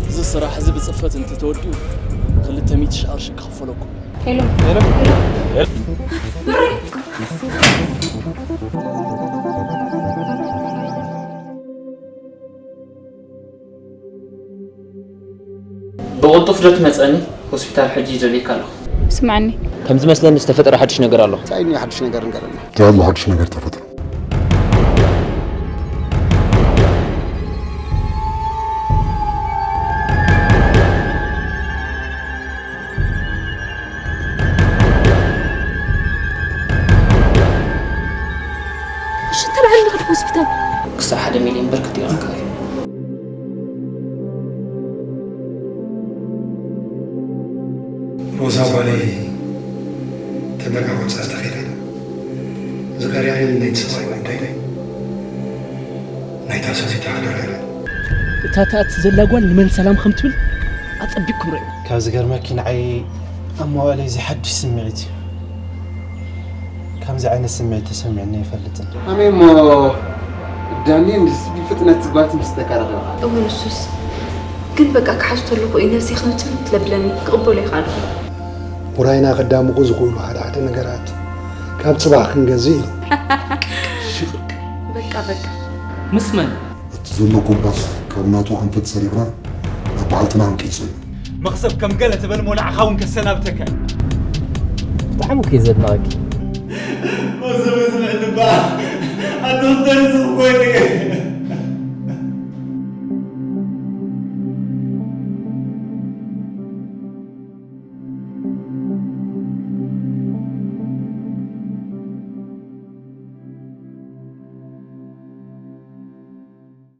እዚ ስራሕ እዚ ብጽፈት እንተተወዲኡ፣ ክልተ ሚእቲ ሺሕ ቅርሺ ክኽፈለኩም። ሄሎ። ሄሎ። ሄሎ። ብቕልጡፍ ዶ ትመጸኒ? ሆስፒታል ሕጂ ይደልየካ ኣለኹ። ስምዓኒ። ከም ዝመስለኒ ዝተፈጠረ ሓድሽ ነገር ኣሎ። እንታይ እዩ ሓድሽ ነገር ንገረና። እንታይ ኣሎ ሓድሽ ነገር ተፈጥሮ? እሺ ተባዕል ንኽድ ሆስፒታል። ክሳብ ሓደ ሚልዮን ብር ክጥይቐካ እዩ። ሮዛ ጓለይ ተመርዓ ወፃ ዝተኸደ ዝቐርያ ናይ ሰብኣይ ጉዳይ ናይታ ሰበይቲ ሓደራ። እታ ትኣቲ ዘላ ጓል ንመን ሰላም ከም ትብል ኣጸቢቕኩም ርእዩ። ካብ ዝገርመኪ ንዓይ ኣብ መዋእለይ እዚ ሓድሽ ስምዒት እዩ። ከምዚ ዓይነት ስምዒት ተሰሚዕኒ ኣይፈልጥን። ኣሜ እሞ ዳኒ እንድስ ብፍጥነት ጓል ትምስተካ ረኺባ። እወ ንሱስ ግን በቃ ክሓዙ ተለኹ እዩ ነብሰይ ከምትብል ትለብለኒ ክቕበሎ ይኽኣልኩ። ውራይና ከዳምቑ ዝኽእሉ ሓደ ሓደ ነገራት ካብ ጽባሕ ክንገዝእ ኢሉ። በቃ በቃ ምስ መን? እቲ ዘሎ ኮምፓስ ካብ ናቱ ኣንፈት ሰሪቕና ናብ በዓልትና ኣንቂጹ እዩ። መኽሰብ ከም ገለ ትበል ሞላዕኻ እውን ከሰናብተካ እዩ። ብጣዕሚ እኮ እዩ ዘድንቐኪ።